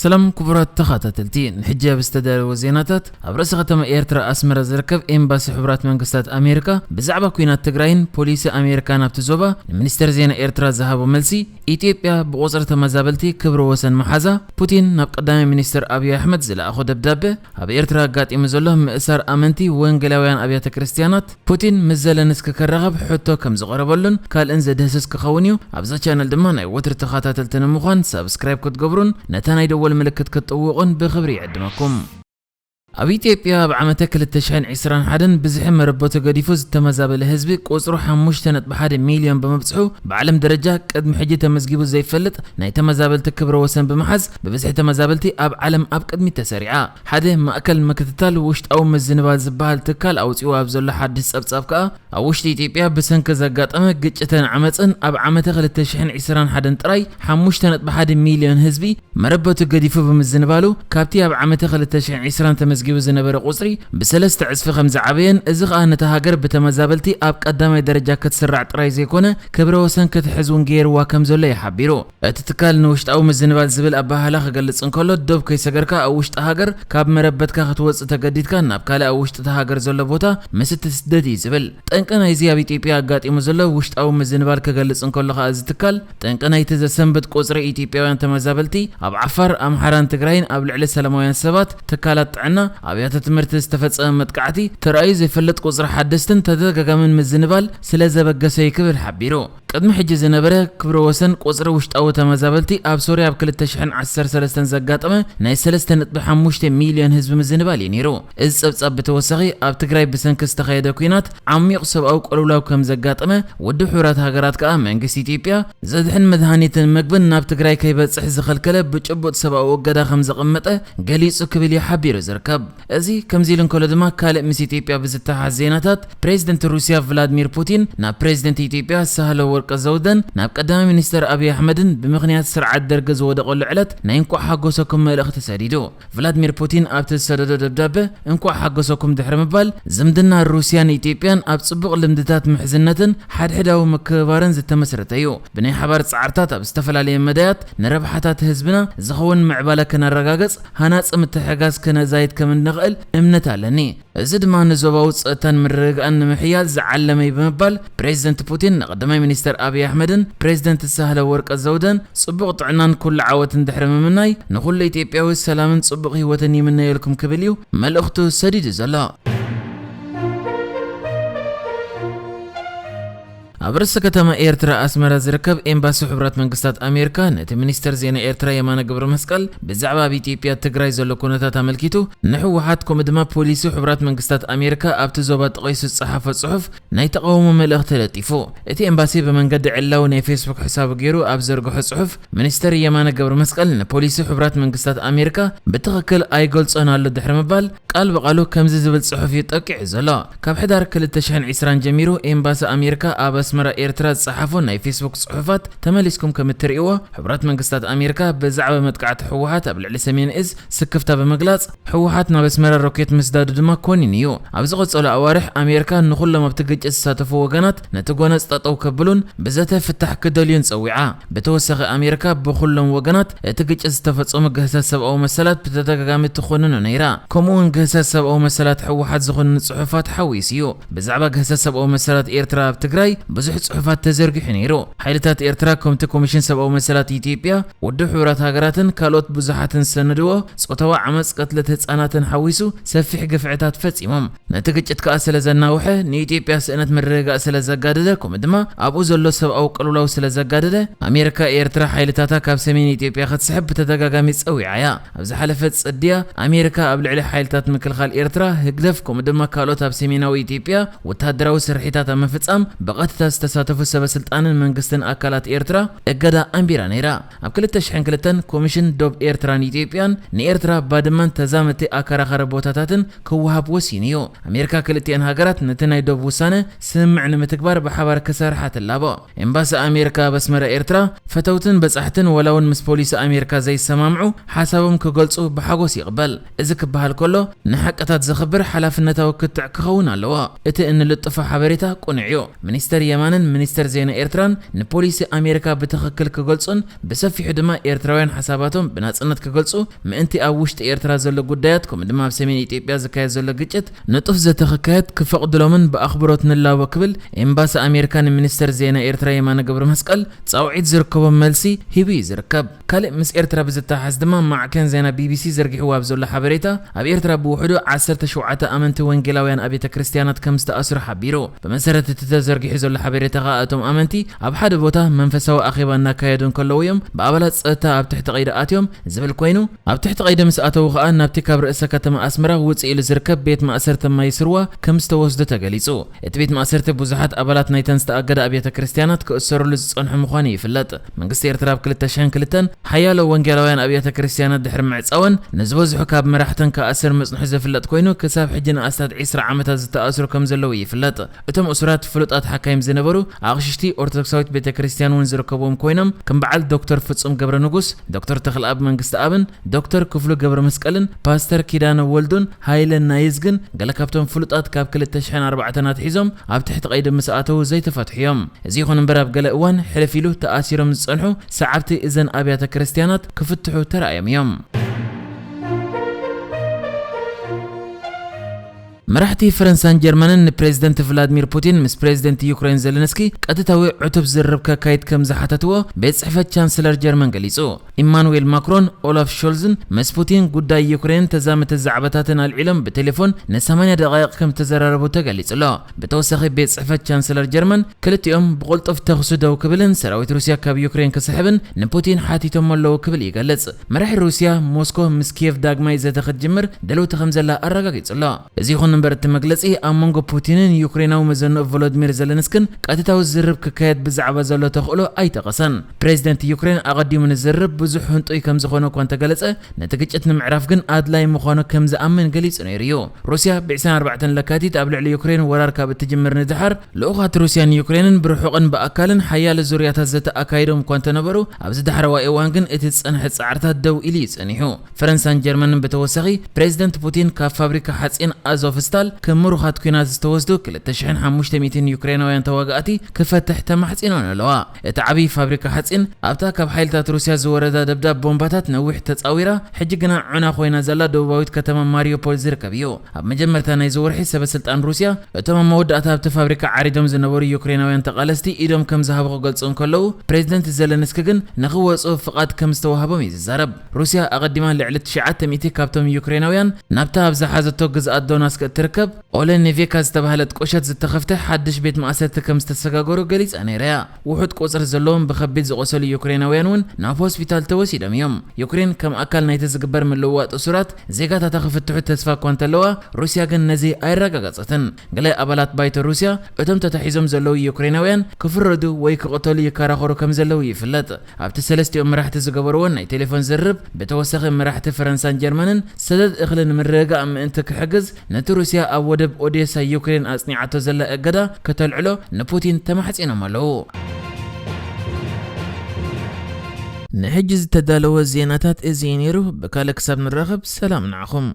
ሰላም ክቡራት ተኸታተልቲ፣ ንሕጂ ኣብ ዝተዳለወ ዜናታት፣ ኣብ ርእሲ ከተማ ኤርትራ ኣስመራ ዝርከብ ኤምባሲ ሕቡራት መንግስታት ኣሜሪካ ብዛዕባ ኲናት ትግራይን ፖሊሲ ኣሜሪካን ኣብቲ ዞባ ንሚኒስተር ዜና ኤርትራ ዝሃቦ መልሲ፣ ኢትዮጵያ ብቁጽሪ ተመዛበልቲ ክብረ ወሰን ምሓዛ፣ ፑቲን ናብ ቀዳማይ ሚኒስተር ኣብይ ኣሕመድ ዝለኣኾ ደብዳበ፣ ኣብ ኤርትራ ኣጋጢሙ ዘሎ ምእሳር ኣመንቲ ወንጌላውያን ኣብያተ ክርስትያናት፣ ፑቲን ምስ ዘለንስኪ ክራኸብ ሕቶ ከም ዝቐረበሉን ካልእን ዘድህስስ ክኸውን እዩ። ኣብዛ ቻነል ድማ ናይ ወትሪ ተኸታተልቲ ንምዃን ሳብስክራይብ ክትገብሩን ነታ ናይ ደወል ምልክት ክትጥውቑን ብኽብሪ ይዕድመኩም። ኣብ ኢትዮጵያ ኣብ ዓመተ ክልተ ሽሕን ዕስራን ሓደን ብዝሒ መረበቱ ገዲፉ ዝተመዛበለ ህዝቢ ቁጽሩ ሓሙሽተ ነጥቢ ሓደ ሚልዮን ብምብጽሑ፣ ብዓለም ደረጃ ቅድሚ ሕጂ ተመዝጊቡ ዘይፈልጥ ናይ ተመዛበልቲ ክብረ ወሰን ብምሓዝ፣ ብብዝሒ ተመዛበልቲ ኣብ ዓለም ኣብ ቅድሚት ተሰሪዓ። ሓደ ማእከል ምክትታል ውሽጣዊ ምዝንባል ዝበሃል ትካል ኣውጺኡ ኣብ ዘሎ ሓድሽ ጸብጻብ ከኣ፣ ኣብ ውሽጢ ኢትዮጵያ ብሰንኪ ዘጋጠመ ግጭትን ዓመጽን ኣብ ዓመተ ክልተ ሽሕን ዕስራን ሓደን ጥራይ ሓሙሽተ ነጥቢ ሓደ ሚልዮን ህዝቢ መረበቱ ገዲፉ ብምዝንባሉ፣ ካብቲ ኣብ ዓመተ ክልተ ሽሕን ዕስራን ተመዝጊቡ ዝነበረ ቁጽሪ ብሰለስተ ዕጽፊ ከም ዝዓበየን፣ እዚ ከኣ ነታ ሃገር ብተመዛበልቲ ኣብ ቀዳማይ ደረጃ ክትስራዕ ጥራይ ዘይኮነ፣ ክብረ ወሰን ክትሕዝ እውን ገይርዋ ከም ዘሎ እዩ ሓቢሩ። እቲ ትካል ንውሽጣዊ ምዝንባል ዝብል ኣበሃህላ ክገልጽ እንከሎ፣ ዶብ ከይሰገርካ ኣብ ውሽጢ ሃገር ካብ መረበትካ ክትወጽእ ተገዲድካ ናብ ካልእ ኣብ ውሽጢ እታ ሃገር ዘሎ ቦታ ምስ እትስደድ እዩ ዝብል። ጠንቂ ናይዚ ኣብ ኢትዮጵያ ኣጋጢሙ ዘሎ ውሽጣዊ ምዝንባል ክገልጽ እንከሎ ከኣ፣ እዚ ትካል ጠንቂ ናይቲ ዘሰንብድ ቁጽሪ ኢትዮጵያውያን ተመዛበልቲ ኣብ ዓፋር፣ ኣምሓራን ትግራይን ኣብ ልዕሊ ሰላማውያን ሰባት፣ ትካላት ጥዕና፣ ኣብያተ ትምህርቲ ዝተፈጸመ መጥቃዕቲ፣ ተራእዩ ዘይፈልጥ ቁጽሪ ሓደስትን ተደጋጋምን ምዝንባል ስለ ዘበገሰ እዩ ክብል ሓቢሩ። ቅድሚ ሕጂ ዝነበረ ክብረ ወሰን ቁጽሪ ውሽጣዊ ተመዛበልቲ ኣብ ሶርያ ኣብ ክልተ ሽሕን ዓሰርተ ሰለስተን ዘጋጠመ ናይ ሰለስተ ነጥቢ ሓሙሽተ ሚልዮን ህዝቢ ምዝንባል እዩ ነይሩ። እዚ ጸብጻብ ብተወሳኺ ኣብ ትግራይ ብሰንኪ ዝተኻየደ ኲናት ዓሚቕ ሰብኣዊ ቅልውላው ከም ዘጋጠመ፣ ውድብ ሕቡራት ሃገራት ከኣ መንግስቲ ኢትዮጵያ ዘድሕን መድሃኒትን መግብን ናብ ትግራይ ከይበጽሕ ዝኸልከለ ብጭቡጥ ሰብኣዊ እገዳ ከም ዘቐመጠ ገሊጹ ክብል እዩ ሓቢሩ ዝርከብ። እዚ ከምዚ ኢሉ እንከሎ ድማ፣ ካልእ ምስ ኢትዮጵያ ብዝተሓዝ ዜናታት፣ ፕሬዚደንት ሩስያ ቭላድሚር ፑቲን ናብ ፕሬዚደንት ኢትዮጵያ ሳህለ ወርቀ ዘውደን ናብ ቀዳማይ ሚኒስተር ኣብይ ኣሕመድን ብምኽንያት ስርዓት ደርጊ ዝወደቐሉ ዕለት ናይ እንኳዕ ሓጎሰኩም መልእኽቲ ሰዲዱ። ቭላድሚር ፑቲን ኣብቲ ዝሰደዶ ደብዳበ፣ እንኳዕ ሓጎሰኩም ድሕሪ ምባል፣ ዝምድና ሩስያን ኢትዮጵያን ኣብ ጽቡቕ ልምድታት ምሕዝነትን ሓድሕዳዊ ምክብባርን ዝተመስረተ እዩ። ብናይ ሓባር ጻዕርታት ኣብ ዝተፈላለየ መዳያት ንረብሓታት ህዝብና ዝኸውን ምዕባለ ክነረጋግጽ፣ ሃናጺ ምትሕግጋዝ ክነዛይድ ከም እንኽእል እምነት ኣለኒ። እዚ ድማ ንዞባዊ ጸጥታን ምርግጋእን ንምሕያል ዝዓለመ እዩ ብምባል ፕሬዚደንት ፑቲን ንቀዳማይ ሚኒስተር ኣብይ ኣሕመድን ፕሬዚደንት ሳህለ ወርቀ ዘውደን ጽቡቕ ጥዕናን ኩሉ ዓወትን ድሕሪ ምምናይ፣ ንኹሉ ኢትዮጵያዊ ሰላምን ጽቡቕ ህይወትን ይምነየልኩም ክብል እዩ መልእኽቱ ሰዲዱ ዘሎ። ኣብ ርእሲ ከተማ ኤርትራ ኣስመራ ዝርከብ ኤምባሲ ሕቡራት መንግስታት ኣሜሪካ ነቲ ሚኒስተር ዜና ኤርትራ የማነ ገብረ መስቀል ብዛዕባ ኣብ ኢትዮጵያ ትግራይ ዘሎ ኩነታት ኣመልኪቱ ንህወሓት ከምኡ ድማ ፖሊሲ ሕቡራት መንግስታት ኣሜሪካ ኣብቲ ዞባ ጠቒሱ ዝጸሓፎ ጽሑፍ ናይ ተቓውሞ መልእኽቲ ለጢፉ። እቲ ኤምባሲ ብመንገዲ ዕላዊ ናይ ፌስቡክ ሕሳቡ ገይሩ ኣብ ዘርግሖ ጽሑፍ፣ ሚኒስተር የማነ ገብረ መስቀል ንፖሊሲ ሕቡራት መንግስታት ኣሜሪካ ብትኽክል ኣይገልጾን ኣሎ ድሕሪ ምባል፣ ቃል ብቓሉ ከምዚ ዝብል ጽሑፍ እዩ ጠቂዑ ዘሎ። ካብ ሕዳር ክልተ ሽሕን ዕስራን ጀሚሩ ኤምባሲ ኣሜሪካ ኣብ ኣስመራ ኤርትራ ዝጸሓፎ ናይ ፌስቡክ ጽሑፋት ተመሊስኩም ከም እትርእይዎ፣ ሕቡራት መንግስታት ኣሜሪካ ብዛዕባ መጥቃዕቲ ህወሓት ኣብ ልዕሊ ሰሜን እዝ ስክፍታ ብምግላጽ፣ ህወሓት ናብ ኣስመራ ሮኬት ምስዳዱ ድማ ኮኒኑ እዩ። ኣብ ዝቐጸሉ ኣዋርሕ ኣሜሪካ ንኹሎም ኣብቲ ግጭት ዝሳተፉ ወገናት ነቲ ጎነጽ ጠጠው ከብሉን ብዘተ ፍታሕ ክደልዩን ጸዊዓ። ብተወሳኺ ኣሜሪካ ብኹሎም ወገናት እቲ ግጭት ዝተፈጸሙ ግህሰት ሰብኣዊ መሰላት ብተደጋጋሚ ትኾንኑ ነይራ። ከምኡ እውን ግህሰት ሰብኣዊ መሰላት ህወሓት ዝኾንኑ ጽሑፋት ሓዊሱ እዩ። ብዛዕባ ግህሰት ሰብኣዊ መሰላት ኤርትራ ኣብ ትግራይ ብዙሕ ጽሑፋት ተዘርጊሑ ነይሩ። ሓይልታት ኤርትራ ከምቲ ኮሚሽን ሰብኣዊ መሰላት ኢትዮጵያ፣ ውድብ ሕቡራት ሃገራትን ካልኦት ብዙሓትን ዝሰነድዎ ጾታዊ ዓመጽ፣ ቅትለት ህጻናትን ሓዊሱ ሰፊሕ ግፍዕታት ፈጺሞም። ነቲ ግጭት ከኣ ስለ ዘናውሐ፣ ንኢትዮጵያ ስእነት ምርግጋእ ስለ ዘጋደደ፣ ከምኡ ድማ ኣብኡ ዘሎ ሰብኣዊ ቅልውላው ስለ ዘጋደደ፣ ኣሜሪካ ኤርትራ ሓይልታታ ካብ ሰሜን ኢትዮጵያ ክትስሕብ ብተደጋጋሚ ጸዊዓ እያ። ኣብ ዝሓለፈ ጽድያ፣ ኣሜሪካ ኣብ ልዕሊ ሓይልታት ምክልኻል ኤርትራ፣ ህግደፍ፣ ከምኡ ድማ ካልኦት ኣብ ሰሜናዊ ኢትዮጵያ ወተሃደራዊ ስርሒታት ኣብ ምፍጻም ብቐጥታ ዝተሳተፉ ሰበ ስልጣንን መንግስትን ኣካላት ኤርትራ እገዳ ኣንቢራ ነይራ። ኣብ ክልተ ሽሕን ክልተን ኮሚሽን ዶብ ኤርትራን ኢትዮጵያን ንኤርትራ ባድመን ተዛመድቲ ኣከራኻሪ ቦታታትን ክወሃብ ወሲኑ እዩ። ኣሜሪካ ክልቲኣን ሃገራት ነቲ ናይ ዶብ ውሳነ ስምምዕ ንምትግባር ብሓባር ክሰርሓ ትላቦ። ኤምባሲ ኣሜሪካ ኣብ ኣስመራ ኤርትራ ፈተውትን በጻሕትን ዋላ እውን ምስ ፖሊሲ ኣሜሪካ ዘይሰማምዑ ሓሳቦም ክገልጹ ብሓጎስ ይቕበል። እዚ ክበሃል ከሎ ንሓቅታት ዘኽብር ሓላፍነታዊ ክትዕ ክኸውን ኣለዎ። እቲ እንልጥፎ ሓበሬታ ቅኑዕ እዩ። ሚኒስተር ጀርመንን ሚኒስተር ዜና ኤርትራን ንፖሊሲ ኣሜሪካ ብትኽክል ክገልጹን ብሰፊሑ ድማ ኤርትራውያን ሓሳባቶም ብናጽነት ክገልጹ ምእንቲ ኣብ ውሽጢ ኤርትራ ዘሎ ጉዳያት ከምኡ ድማ ኣብ ሰሜን ኢትዮጵያ ዝካየድ ዘሎ ግጭት ንጡፍ ዘተ ክካየድ ክፈቕድሎምን ብኣኽብሮት ንላቦ ክብል ኤምባሲ ኣሜሪካ ንሚኒስተር ዜና ኤርትራ የማነ ገብረ መስቀል ጻውዒት ዝርከቦ መልሲ ሂቡ እዩ ዝርከብ። ካልእ ምስ ኤርትራ ብዝተሓዝ ድማ ማዕከን ዜና ቢቢሲ ዘርጊሕዎ ኣብ ዘሎ ሓበሬታ ኣብ ኤርትራ ብውሕዱ ዓሰርተ ሸውዓተ ኣመንቲ ወንጌላውያን ኣብያተ ክርስቲያናት ከም ዝተኣስሩ ሓቢሩ። ብመሰረት እቲ ተዘርጊሑ ዘሎ ሓበሬታ ከኣ እቶም ኣመንቲ ኣብ ሓደ ቦታ መንፈሳዊ ኣኼባ እናካየዱ እንከለዉ እዮም ብኣባላት ጸጥታ ኣብ ትሕቲ ቀይዲ ኣትዮም ዝብል ኮይኑ ኣብ ትሕቲ ቀይዲ ምስ ኣተዉ ከኣ ናብቲ ካብ ርእሰ ከተማ ኣስመራ ውጽእ ኢሉ ዝርከብ ቤት ማእሰርቲ ማይ ስርዋ ከም ዝተወስዱ ተገሊጹ። እቲ ቤት ማእሰርቲ ብዙሓት ኣባላት ናይተን ዝተኣገዳ ኣብያተ ክርስቲያናት ክእሰሩሉ ዝጸንሑ ምዃኑ ይፍለጥ። መንግስቲ ኤርትራ ኣብ ክልተ ሽሕን ክልተን ሓያሎ ወንጌላውያን ኣብያተ ክርስቲያናት ድሕሪ ምዕጻወን ንዝበዝሑ ካብ መራሕተን ክኣስር ምጽንሑ ዝፍለጥ ኮይኑ ክሳብ ሕጂ ንኣስታት ዒስራ ዓመታት ዝተኣስሩ ከም ዘለዉ ይፍለጥ። እቶም እሱራት ፍሉጣት ሓካይም ዝነበሩ ኣቕሽሽቲ ኦርቶዶክሳዊት ቤተ ክርስቲያን እውን ዝርከብዎም ኮይኖም ከም በዓል ዶክተር ፍጹም ገብረ ንጉስ፣ ዶክተር ተኽለኣብ መንግስቲ ኣብን ዶክተር ክፍሉ ገብረ መስቀልን ፓስተር ኪዳነ ወልዱን ሃይለ ናይዝግን ገለ ካብቶም ፍሉጣት ካብ ክልተ ሽሕን ኣርባዕተን ኣትሒዞም ኣብ ትሕቲ ቀይዲ ምስ ኣተዉ ዘይተፈትሑ እዮም። እዚ ይኹን እምበር ኣብ ገለ እዋን ሕልፍ ኢሉ ተኣሲሮም ዝጸንሑ ሰዓብቲ እዘን ኣብያተ ክርስቲያናት ክፍትሑ ተራእዮም እዮም። መራሕቲ ፈረንሳን ጀርመንን ንፕሬዝደንት ቭላድሚር ፑቲን ምስ ፕሬዝደንት ዩክሬን ዘለንስኪ ቀጥታዊ ዕቱብ ዝርርብ ከካይድ ከም ዝሓተትዎ ቤት ጽሕፈት ቻንስለር ጀርመን ገሊጹ። ኢማኑኤል ማክሮን ኦላፍ ሾልዝን ምስ ፑቲን ጉዳይ ዩክሬንን ተዛመድቲ ዛዕባታትን ኣልዒሎም ብቴሌፎን ንሰማንያ ደቓይቕ ከም ዝተዘራረቡ ተገሊጹ ኣሎ። ብተወሳኺ ቤት ጽሕፈት ቻንስለር ጀርመን ክልቲኦም ብቕልጡፍ ተኹሲ ደው ክብልን ሰራዊት ሩስያ ካብ ዩክሬን ክስሕብን ንፑቲን ሓቲቶም ኣለዉ ክብል ይገልጽ። መራሒ ሩስያ ሞስኮ ምስ ኪየቭ ዳግማይ ዘተ ክትጅምር ድልውቲ ከም ዘላ ኣረጋጊጹ ኣሎ። እዚ ይኹን እምበር እቲ መግለጺ ኣብ መንጎ ፑቲንን ዩክሬናዊ መዘንኡ ቮሎዲሚር ዘለንስክን ቀጥታዊ ዝርርብ ክካየድ ብዛዕባ ዘሎ ተኽእሎ ኣይጠቐሰን። ፕሬዝደንት ዩክሬን ኣቐዲሙ ንዝርርብ ብዙሕ ህንጡይ ከም ዝኾነ እኳ እንተገለጸ ነቲ ግጭት ንምዕራፍ ግን ኣድላይ ምዃኑ ከም ዝኣምን ገሊጹ ነይሩ እዩ። ሩስያ ብ ዕስራን ኣርባዕተን ለካቲት ኣብ ልዕሊ ዩክሬን ወራር ካብ እትጅምር ንድሓር ልኡኻት ሩስያን ዩክሬንን ብርሑቕን ብኣካልን ሓያለ ዙርያታት ዘተ ኣካይዶም እኳ እንተነበሩ ኣብዚ ዳሕረዋይ እዋን ግን እቲ ዝጸንሐ ጻዕርታት ደው ኢሉ እዩ ጸኒሑ። ፈረንሳን ጀርመንን ብተወሳኺ ፕሬዝደንት ፑቲን ካብ ፋብሪካ ሓጺን ኣዞፍስታል ከም ምሩኻት ኲናት ዝተወስዱ ክልተ ሽሕን ሓሙሽተ ሚእትን ዩክሬናውያን ተዋጋእቲ ክፈትሕ ተማሕጺኖን ኣለዋ። እቲ ዓብዪ ፋብሪካ ሓጺን ኣብታ ካብ ሓይልታት ሩስያ ዝወረዳ ደብዳብ ቦምባታት ነዊሕ ተጻዊራ ሕጂ ግና ዕና ኮይና ዘላ ደቡባዊት ከተማ ማሪዮፖል ዝርከብ እዩ። ኣብ መጀመርታ ናይዚ ወርሒ ሰበ ስልጣን ሩስያ እቶም ኣብ መወዳእታ ኣብቲ ፋብሪካ ዓሪዶም ዝነበሩ ዩክሬናውያን ተቓለስቲ ኢዶም ከም ዝሃቡ ክገልጹ እንከለዉ ፕሬዝደንት ዘለንስኪ ግን ንኽወጹ ፍቓድ ከም ዝተዋህቦም እዩ ዝዛረብ። ሩስያ ኣቐዲማ ልዕሊ ትሽዓተ ሚእቲ ካብቶም ዩክሬናውያን ናብታ ኣብ ዝሓዘቶ ግዝኣት ዶናስክ እትርከብ ኦለኔቬካ ዝተባህለት ቁሸት ዝተኸፍተ ሓድሽ ቤት ማእሰርቲ ከም ዝተሰጋገሩ ገሊጻ ነይራ እያ። ውሑድ ቁጽሪ ዘለዎም ብኸቢድ ዝቖሰሉ ዩክሬናውያን እውን ናብ ሆስፒታል ተወሲዶም እዮም። ዩክሬን ከም ኣካል ናይቲ ዝግበር ምልውዋጥ እሱራት ዜጋታታ ክፍትሑ ተስፋ እኳ እንተለዋ ሩስያ ግን ነዚ ኣየረጋገጸትን። ገለ ኣባላት ባይቶ ሩስያ እቶም ተታሒዞም ዘለዉ ዩክሬናውያን ክፍረዱ ወይ ክቕተሉ ይከራኸሩ ከም ዘለዉ ይፍለጥ። ኣብቲ ሰለስቲኦም መራሕቲ ዝገበርዎ ናይ ቴሌፎን ዝርርብ ብተወሳኺ መራሕቲ ፈረንሳን ጀርመንን ሰደድ እኽሊ ንምርግጋእ ምእንቲ ክሕግዝ ነቲ ሩስያ ኣብ ወደብ ኦዴሳ ዩክሬን ኣጽኒዓቶ ዘላ እገዳ ከተልዕሎ ንፑቲን ተማሕጺኖም ኣለዉ። ንሕጂ ዝተዳለወ ዜናታት እዚ እዩ ነይሩ። ብካልእ ክሳብ ንራኸብ ሰላም ንዓኹም።